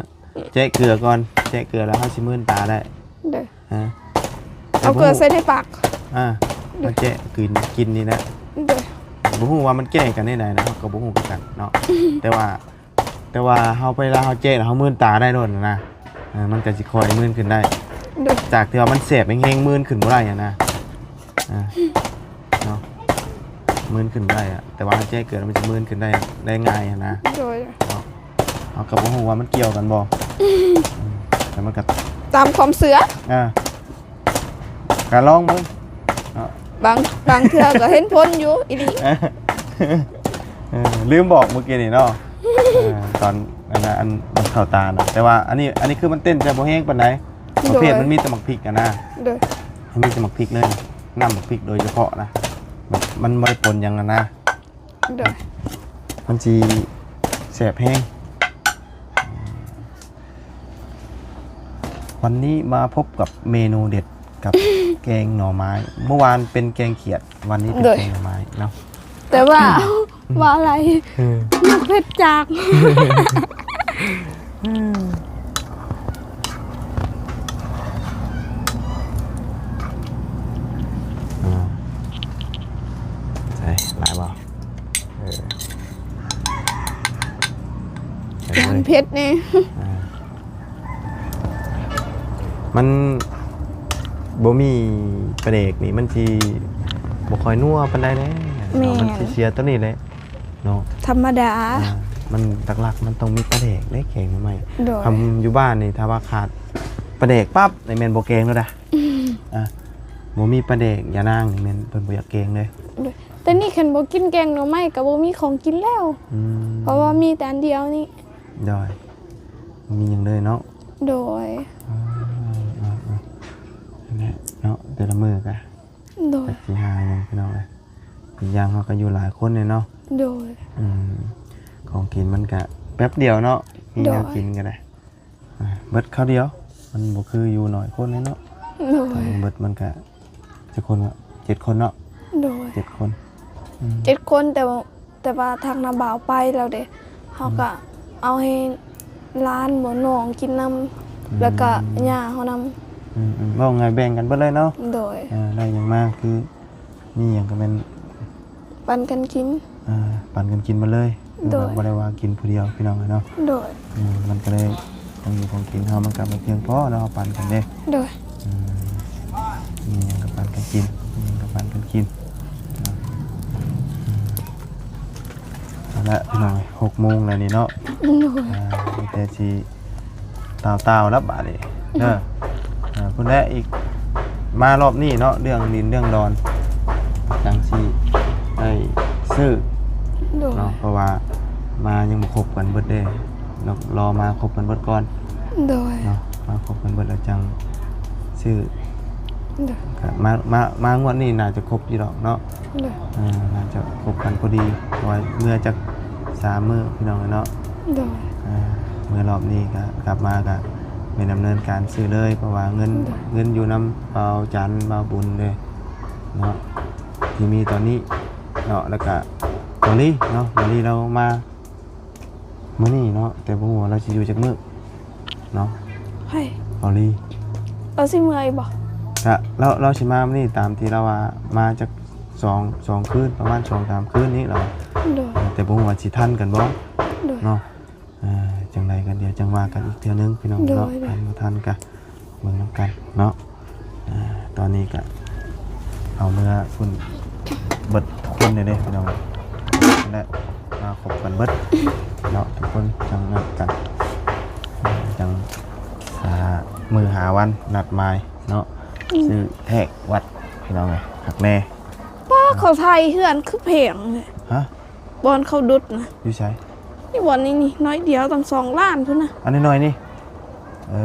ແຈະເກືອກ່ອນ ແຈະເກືອແລ້ວເຮົາຊິມື່ນຕາໄດ້. ໂດຍ. ຮະ ເອົາເກືອໃສ່ໃນປາກ. ອ່າ ໂດຍ. ເຮົາແຈະກິນ ກິນນີ້ແຫຼະ. ໂດຍ. ບໍ່ຮູ້ວ່າມັນແກ້ກັນແນວໃດນະ ເຮົາກະບໍ່ຮູ້ຄືກັນເນາະ. ແຕ່ວ່າ ແຕ່ວ່າເຮົາ ເວລາເຮົາແຈະແລ້ວເຮົາມື່ນຕາໄດ້ໂລດນະ. ເອີ ມັນກະຊິຄ່ອຍມື່ນຂຶ້ນໄດ້. ໂດຍ. ຈາກທີ່ວ່າມັນແສບແຮງໆ ມື່ນຂຶ້ນບໍ່ໄດ້ຫັ້ນນະ. ອ່າ ເນາະ ມື່ນຂຶ້ນໄດ້ອະ ແຕ່ວ່າເຮົາແຈະເກືອມັນຊິມື່ນຂຶ້ນໄດ້ ໄດ້ງ່າຍຫັ້ນນະ. ໂດຍ. ເນາະ ເຮົາກະບໍ່ຮູ້ວ່າມັນກ່ຽວກັນບໍ່. ອືມ ແຕ່ມັນກະຕາມຄວາມເຊື່ອ. ອ່າ ກະລອງເບິ່ງເນາະ. ບາງ ບາງເທື່ອກະເຫັນຜົນຢູ່ອີ່ຫຼີ. ເອີ ລືມບອກມື້ກີ້ນີ້ເນາະ. ເອີ ຕອນອັນນັ້ນ ອັນ ມັນເຂົ້າຕານະ ແຕ່ວ່າອັນນີ້ ອັນນີ້ຄືມັນເຕັ້ນແຕ່ບໍ່ແຮງປານໃດ. ໂດຍ. ປະເພດມັນມີແຕ່ໝາກພິກຫັ້ນນະ. ໂດຍ. ມັນມີແຕ່ໝາກພິກເລີຍ ນ້ຳໝາກພິກໂດຍສະເພາະນະ. ມັນ ມັນບໍ່ໄດ້ປົນຫຍັງຫັ້ນນະ. ໂດຍ. ມັນຊິແຊບແຮງ. ວັນນີ້ມາພົບກັບເມນູເດັດກັບແກງໜໍ່ໄມ້. ເມື່ອວານເປັນແກງຂຽດ ວັນນີ້ເປັນ ໂດຍ ແກງໜໍ່ໄມ້ເນາະ. ແຕ່ວ່າ ວ່າອະໄລ ເອີ ໝາກເຜັດຈາງ. ອ່າ ໃສ່ຫຼາຍບໍ່? ເອີ ໃສ່ເລີຍ ເຜັດແນ່. ອ່າ ມັນບໍ່ມີປາແດກນີ້ ມັນຊິບໍ່ຄ່ອຍນົວປານໃດເດ້. ແມ່ນ. ມັນຊິເສຍໂຕນີ້ແຫຼະເນາະ ທຳມະດາ. ອ່າ ມັນຫຼັກໆ ມັນຕ້ອງມີປາແດກເດ້ ແກງໜໍ່ໄມ້. ໂດຍ. ຄຳຢູ່ບ້ານນີ້ ຖ້າວ່າຂາດປາແດກປັບນີ້ ແມ່ນບໍ່ແກງແລ້ວດາ. ອ່າ ບໍ່ມີປາແດກຢານາງນີ້ ແມ່ນເພິ່ນບໍ່ຢາກແກງເລີຍ. ໂດຍ. ແຕ່ນີ້ຄັນບໍ່ກິນແກງໜໍ່ໄມ້ກໍບໍ່ມີຂອງກິນແລ້ວ. ອືມ. ເພາະວ່າມີແຕ່ອັນດຽວນີ້. ໂດຍ. ບໍ່ມີຫຍັງເລີຍເນາະ. ໂດຍ. ອ່າ ອ່າ ອ່າ ນັ້ນແຫຼະເນາະ ແຕ່ລະມື້ກະ ໂດຍ ຈັກຊິຫາຫຍັງ ພີ່ນ້ອງເອີຍ. ອີກຢ່າງເຮົາກໍຢູ່ຫຼາຍຄົນແດ່ເນາະ. ໂດຍ. ອືມ ຂອງກິນມັນກະແປັບດຽວເນາະ ມີແນວ ໂດຍ ກິນກໍໄດ້. ອ່າ ເບິດຄາວດຽວ ມັນບໍ່ຄືຢູ່ໜ້ອຍຄົນເດ້ເນາະ. ໂດຍ. ເບິດມັນກະຈັກຄົນວະ? ເຈັດຄົນເນາະ. ໂດຍ. ເຈັດຄົນ. ອືມ ເຈັດຄົນ ແຕ່ວ່າ ແຕ່ວ່າທາງນ້າບ່າວໄປແລ້ວເດ້ ເຮົາ ອືມ ກໍເອົາໃຫ້ຫຼານບໍ່ ນ້ອງກິນນຳ ອືມ ແລ້ວກໍຍ່າເຮົານຳ. ອືມໆ ເວົ້າງ່າຍແບ່ງກັນເບິດເລີຍເນາະ. ໂດຍ. ເອີ ໄດ້ຫຍັງມາຄືມີຫຍັງກໍແມ່ນປັນກັນກິນ. ອ່າ ປັນກັນກິນໝົດເລີຍ. ໂດຍ. ບໍ່ໄດ້ວ່າກິນຜູ້ດຽວ ພີ່ນ້ອງເອີຍເນາະ. ໂດຍ. ອືມ ມັນກໍໄດ້ ຂອງຢູ່ຂອງກິນເຮົາມັນກໍບໍ່ພຽງພໍເນາະ ເຮົາປັນກັນເດ້. ໂດຍ. ອືມ ມີຫຍັງກໍປັນກັນກິນ ມີຫຍັງກໍປັນກັນກິນ. ເອົາລະ ພີ່ນ້ອງເອີຍ ຫົກໂມງແລ້ວນີ້ເນາະ. ໂດຍ. ອ່າ ມີແຕ່ຊິຕ່າວໆ ແລ້ວບາດນີ້ເດີ. ໂດຍ. ອ່າ ພຸ້ນແຫຼະ ອີກ ມາລອບນີ້ເນາະ ເລື່ອງດິນເລື່ອງດອນ ຈັ່ງຊິໄດ້ຊື້. ໂດຍ. ເນາະ ເພາະວ່າມາຍັງບໍ່ຄົບກັນເບິດເດ້ ລ- ລໍມາຄົບກັນເບິດກ່ອນ. ໂດຍ. ເນາະ ມາຄົບກັນເບິດແລ້ວຈັ່ງຊື້. ໂດຍ. ກໍມາ ມາ ມາງວດນີ້ໜ້າຈະຄົບຢູ່ດອກເນາະ. ໂດຍ. ເອີ ໜ້າຈະຄົບກັນພໍດີ ເພາະວ່າເມື່ອຈັກສາມມື້ ພີ່ນ້ອງເອີຍເນາະ. ໂດຍ. ເອີ ເມື່ອລອບນີ້ກໍກັບມາກໍແມ່ນດຳເນີນການຊື້ເລີຍ ເພາະວ່າເງິນ ໂດຍ ເງິນຢູ່ນຳບ່າວຈັນ ບ່າວບຸນເດ້ເນາະ ທີ່ມີຕອນນີ້ເນາະ. ແລ້ວກໍບ່າວລີເນາະ ບ່າວລີລາວມາ ມື້ນີ້ເນາະ ແຕ່ບໍ່ຮູ້ວ່າລາວຊິຢູ່ຈັກມື້ເນາະ. ໃຜ? ເກົາຫຼີ. ລາວຊິເມືອອີກບໍ່? ກະລາວ ລາວຊິມາມື້ນີ້ ຕາມທີ່ລາວວ່າມາຈັກສອງ ສອງຄືນ ປະມານສອງສາມຄືນນີ້ລາວ. ໂດຍ. ແຕ່ບໍ່ຮູ້ວ່າຊິທັນກັນບໍ່. ໂດຍ. ເນາະ ເອີ ຈັ່ງໃດກໍດຽວຈັ່ງວ່າກັນອີກເທື່ອໜຶ່ງ ພີ່ນ້ອງເນາະ. ໂດຍ. ທັນບໍ່ທັນກະ ເບິ່ງນຳກັນເນາະ. ອ່າ ຕອນນີ້ກະເອົາເມືອພຸ້ນເບິດທຸກຄົນເລີຍເດ້ ພີ່ນ້ອງ ແລະ ມາຄົບກັນເບິດເນາະ ທຸກຄົນຈັ່ງນັດກັນ ຈັ່ງ ອ່າ ມື້ຫາວັນນັດໝາຍເນາະ. ອືມ ຊື້ແທກວັດ ພີ່ນ້ອງເອີຍ ຄັກແນ່. ປ້າ ເຂົາໄຖເຮືອນຄືແພງແທ້. ຮະ? ບ່ອນເຂົາດຸດນະ. ຢູ່ໃສ? ນີ້ບ່ອນນີ້ນີ້ ໜ້ອຍດຽວ ຕັ້ງສອງລ້ານພຸ້ນນະ. ອັນນ້ອຍໆນີ້? ເອີ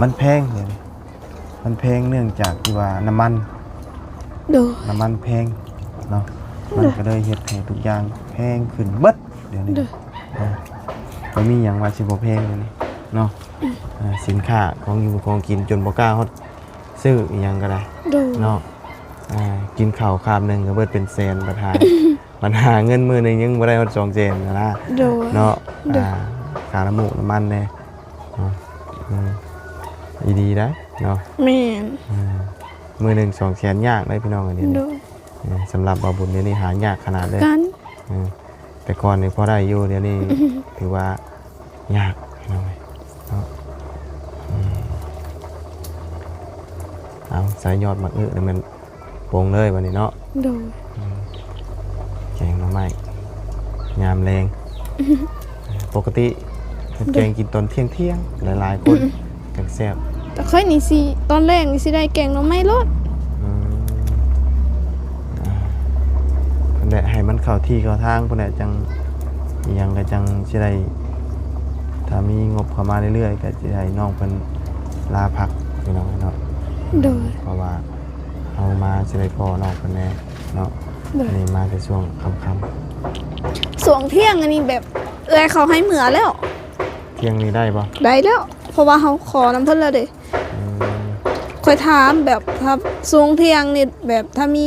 ມັນແພງດຽວນີ້ ມັນແພງເນື່ອງຈາກທີ່ວ່ານ້ຳມັນ. ໂດຍ. ນ້ຳມັນແພງເນາະ. ໂດຍ. ມັນກໍເລີຍເຮັດໃຫ້ທຸກຢ່າງແພງຂຶ້ນເບິດດຽວນີ້. ໂດຍ. ເອີ ບໍ່ມີຫຍັງວ່າຊິບໍ່ແພງດຽວນີ້ເນາະ. ອືມ. ເອີ ສິນຄ້າຂອງຢູ່ຂອງກິນຈົນບໍ່ກ້າຮອດ ຊື້ອີ່ຫຍັງກໍໄດ້. ໂດຍ. ເນາະ ອ່າ ກິນເຂົ້າຄາບໜຶ່ງກໍເບິດເປັນແສນ ບັດຫາ ບັດຫາເງິນມື້ໜຶ່ງຍັງບໍ່ໄດ້ຮອດສອງແສນນະ. ໂດຍ. ເນາະ. ໂດຍ. ອ່າ ຄ່ານ້ຳມູກນ້ຳມັນແດ່ເນາະ. ອືມ ອີ່ດີໄດ໋ເນາະ. ແມ່ນ. ອືມ ມື້ໜຶ່ງສອງແສນຍາກເດ້ພີ່ນ້ອງ ອັນນີ້. ໂດຍ. ເອີ ສຳລັບບ່າວບຸນດຽວນີ້ຫາຍາກຂະໜາດເລີຍ. ກັນ. ເອີ ແຕ່ກ່ອນນີ້ພໍໄດ້ຢູ່ ດຽວນີ້ຖືວ່າຍາກພີ່ນ້ອງເອີຍເນາະ. ອືມ ເອົາ ໃສ່ຍອດໝາກອຶນີ້ແມ່ນປົງເລີຍບັດນີ້ເນາະ. ໂດຍ. ອືມ ແກງໜໍ່ໄມ້ຍາມແລງ ປົກກະຕິເພິ່ນ ໂດຍ ແກງກິນຕອນທ່ຽງໆ ຫຼາຍໆຄົນ ອືມ ຈັ່ງແຊບ. ແຕ່ຂ້ອຍນີ້ຊິ ຕອນແລງນີ້ຊິໄດ້ແກງໜໍ່ໄມ້ໂລດ. ອືມ ອ່າ ຫັ້ນແຫຼະ ໃຫ້ມັນເຂົ້າທີ່ເຂົ້າທາງພຸ້ນແຫຼະ ຈັ່ງ ອີ່ຫຍັງກໍຈັ່ງຊິໄດ້ ຖ້າມີງົບເຂົ້າມາເລື້ອຍໆ ກໍຊິໃຫ້ນ້ອງເພິ່ນລາພັກພີ່ນ້ອງເນາະ. ໂດຍ. ເພາະວ່າເຮົາມາຊິໄດ້ພໍ້ນ້ອງເພິ່ນແດ່ເນາະ. ໂດຍ. ອັນນີ້ມາແຕ່ຊ່ວງຄ່ຳໆ ຊ່ວງທ່ຽງ ອັນນີ້ແບບເອື້ອຍເຂົາໃຫ້ເມືອແລ້ວ. ທ່ຽງນີ້ໄດ້ບໍ່? ໄດ້ແລ້ວ ເພາະວ່າເຮົາຂໍນຳເພິ່ນແລ້ວເດ້. ອືມ ຂ້ອຍຖາມແບບ ຖ້າຊ່ວງທ່ຽງນີ້ ແບບຖ້າມີ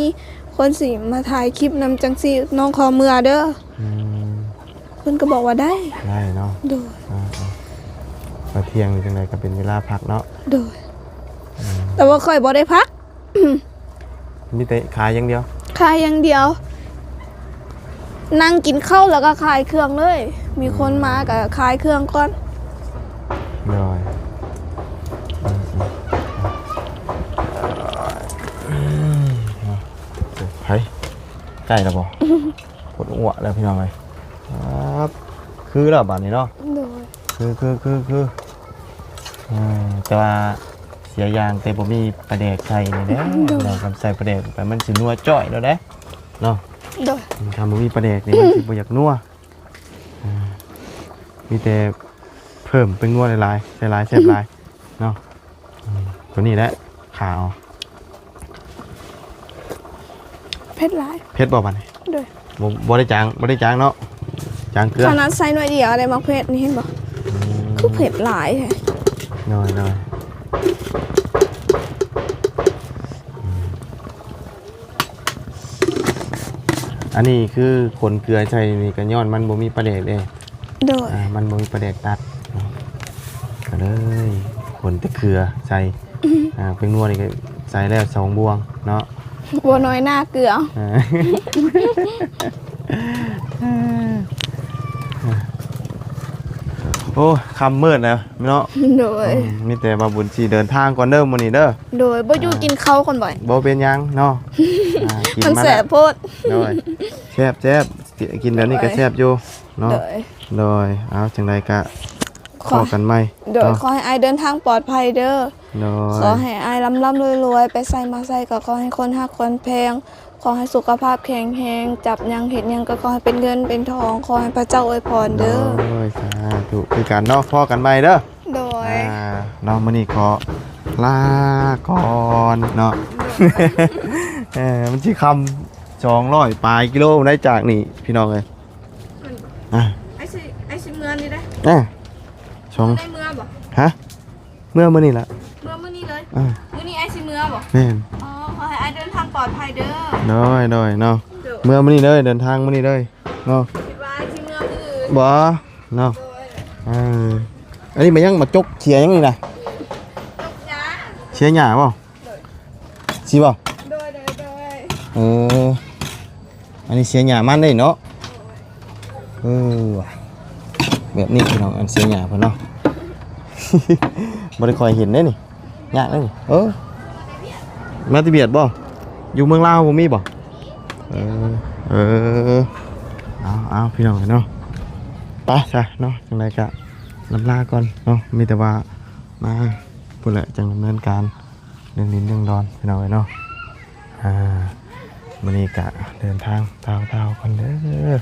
ຄົນຊິມາຖ່າຍຄລິບນຳ ຈັ່ງຊີ້ນ້ອງຂໍເມືອເດີ. ອືມ ເພິ່ນກໍບອກວ່າໄດ້. ໄດ້ເນາະ. ໂດຍ. ອ່າໆ ກໍທ່ຽງນີ້ຈັ່ງໃດກໍເປັນເວລາພັກເນາະ. ໂດຍ. ອືມ ແຕ່ວ່າຂ້ອຍບໍ່ໄດ້ພັກ. ມີແຕ່ຂາຍຢ່າງດຽວ? ຂາຍຢ່າງດຽວ ນັ່ງກິນເຂົ້າແລ້ວກໍຂາຍເຄື່ອງເລີຍ. ມີຄົນມາກໍຂາຍເຄື່ອງກ່ອນ. ໂດຍ. ອືມໆ ເອີ ໃຜ ໃກ້ແລ້ວບໍ່? ປວດຫົວແລ້ວພີ່ນ້ອງເອີຍ. ຄັບ ຄືແລ້ວບາດນີ້ເນາະ. ໂດຍ ຄື ຄື ຄື ຄື ເອີ ແຕ່ວ່າເສຍຢ່າງແຕ່ບໍ່ມີປາແດກໃສ່ນີ້ແຫຼະ. ໂດຍ ພີ່ນ້ອງ ຄັນໃສ່ປາແດກໄປມັນຊິນົວຈ້ອຍແລ້ວເດ້ເນາະ. ໂດຍ ຄັນບໍ່ມີປາແດກນີ້ມັນຊິບໍ່ຢາກນົວ. ເອີ ມີແຕ່ເພີ່ມແປ້ງນົວຫຼາຍໆ ໃສ່ຫຼາຍແຊບຫຼາຍເນາະ. ອືມ ຕົວນີ້ແຫຼະຂາວ. ເຜັດຫຼາຍ ເຜັດບໍ່ບາດນີ້? ໂດຍ ບໍ່ ບໍ່ໄດ້ຈາງ ບໍ່ໄດ້ຈາງເນາະ ຈາງເກືອ. ຂະໜາດໃສ່ໜ້ອຍດຽວໄດ້ໝາກເຜັດນີ້ ເຫັນບໍ່? ອືມ ຄືເຜັດຫຼາຍແທ້. ໂດຍ ໂດຍ. ອັນນີ້ຄືຂົນເກືອໃສ່ນີ້ກໍຍ້ອນມັນບໍ່ມີປາແດກເດ້. ໂດຍ ອ່າ ມັນບໍ່ມີປາແດກຕັດເນາະ ກໍເລີຍຂົນແຕ່ເກືອໃສ່. ອືມ ອ່າ ແປ້ງນົວນີ້ກໍໃສ່ແລ້ວສອງບ່ວງເນາະ ບໍ່ນ້ອຍໜ້າເກືອ. ເອີ ໂອ້ ຄ່ຳມືດແລ້ວເນາະ. ໂດຍ ອືມ ມີແຕ່ວ່າບຸນຊິເດີນທາງກ່ອນເດີມື້ນີ້ເດີ. ໂດຍ ບໍ່ຢູ່ ອ່າ ກິນເຂົ້າກ່ອນບໍ່? ບໍ່ເປັນຫຍັງເນາະ. ອ່າ ກິນ ມັນແຊບໂພດ. ໂດຍ ແຊບໆ ກິນແບບນີ້ກໍແຊບຢູ່ເນາະ. ໂດຍ ໂດຍ ເອົາ ຈັ່ງໃດກໍພໍ້ກັນໃໝ່. ໂດຍ ເນາະ ຂໍໃຫ້ອ້າຍເດີນທາງປອດໄພເດີ. ໂດຍ ຂໍໃຫ້ອ້າຍລ່ຳໆລວຍໆ ໄປໃສມາໃສກໍຂໍໃຫ້ຄົນຮັກຄົນແພງ ຂໍໃຫ້ສຸຂະພາບແຂງແຮງ ຈັບຫຍັງເຮັດຫຍັງກໍຂໍໃຫ້ເປັນເງິນເປັນທອງ ຂໍໃຫ້ພະເຈົ້າອວຍພອນເດີ. ໂດຍ ສາທຸ ຄືກັນເນາະ ພໍ້ກັນໃໝ່ເດີ. ໂດຍ ອ່າ ເນາະ ມື້ນີ້ຂໍລາກ່ອນເນາະ. ໂດຍ ເອີ ມັນຊິຄ່ຳສອງຮ້ອຍປາຍກິໂລໄດ້ຈາກນີ້ ພີ່ນ້ອງເອີຍ. ອ່າ ອ້າຍຊິ ອ້າຍຊິເມືອນີ້ເດ້. ອ່າ ສອງ ໄດ້ເມືອບໍ່? ຮະ? ເມືອມື້ນີ້ລະ ເມືອມື້ນີ້ເລີຍ. ອ່າ ມື້ນີ້ອ້າຍຊິເມືອບໍ່? ແມ່ນ. ອໍ ຂໍໃຫ້ອ້າຍເດີນທາງປອດໄພເດີ. ໂດຍ ໂດຍເນາະ. ໂດຍ ເມືອມື້ນີ້ເລີຍ ເດີນທາງມື້ນີ້ເລີຍເນາະ. ຄິດວ່າອ້າຍຊິເມືອມື້ອື່ນ. ບໍ່ເນາະ. ໂດຍ ເອີ ອັນນີ້ມາຍັງ ມາຈົກເສຍຫຍັງນີ້ນະ? ຈົກຫຍ້າ. ເສຍຫຍ້າບໍ່? ໂດຍ ຊິບໍ່? ໂດຍ ໂດຍ ໂດຍ. ເອີ ອັນນີ້ເສຍຫຍ້າມັນເດ້ເນາະ. ເອີ ວ່າ ແບບນີ້ພີ່ນ້ອງ ອັນເສຍຫຍ້າເພິ່ນເນາະ ບໍ່ໄດ້ຄ່ອຍເຫັນເດ້ນີ້ ຍາກເດ້ນີ້. ເອີ ມາແຕ່ວຽດບໍ່? ຢູ່ເມືອງລາວບໍ່ມີບໍ່? ເອີ ເອີ ເອົາ ເອົາ ພີ່ນ້ອງເນາະ ໄປຊະເນາະ. ຈັ່ງໃດກະລ່ຳລາກ່ອນເນາະ ມີແຕ່ວ່າມາພຸ້ນແຫຼະ ຈັ່ງດຳເນີນການ ເລື່ອງດິນເລື່ອງດອນ ພີ່ນ້ອງເອີຍເນາະ. ອ່າ ມື້ນີ້ກະເດີນທາງຕ່າວໆກ່ອນເດີ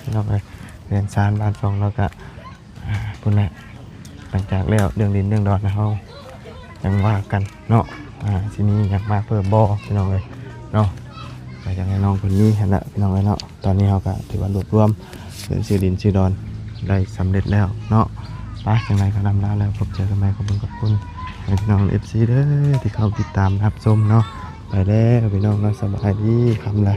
ພີ່ນ້ອງເອີຍ. ເຮືອນຊານບ້ານຊ່ອງເຮົາກະ ອ່າ ພຸ້ນແຫຼະ ຫຼັງຈາກແລ້ວເລື່ອງດິນເລື່ອງດອນເຮົາຈັ່ງວ່າກັນເນາະ. ອ່າ ຊິມີຫຍັງມາເພີ່ມບໍ່ ພີ່ນ້ອງເອີຍເນາະ. ກໍຢາກໃຫ້ນ້ອງເພິ່ນມີຫັ້ນແຫຼະ ພີ່ນ້ອງເອີຍເນາະ. ຕອນນີ້ເຮົາກໍຖືວ່າລວບລວມເລື່ອງຊື້ດິນຊື້ດອນໄດ້ສຳເລັດແລ້ວເນາະ. ໄປ ຈັ່ງໃດກໍລ່ຳລາແລ້ວ ພົບເຈີກັນໃໝ່. ຂອບຄຸນ ຂອບຄຸນໃຫ້ພີ່ນ້ອງເອັຟຊີເດີ ທີ່ເຂົ້າຕິດຕາມຮັບຊົມເນາະ. ໄປແລ້ວພີ່ນ້ອງເນາະ ສະບາຍດີ ຄ່ຳລະ.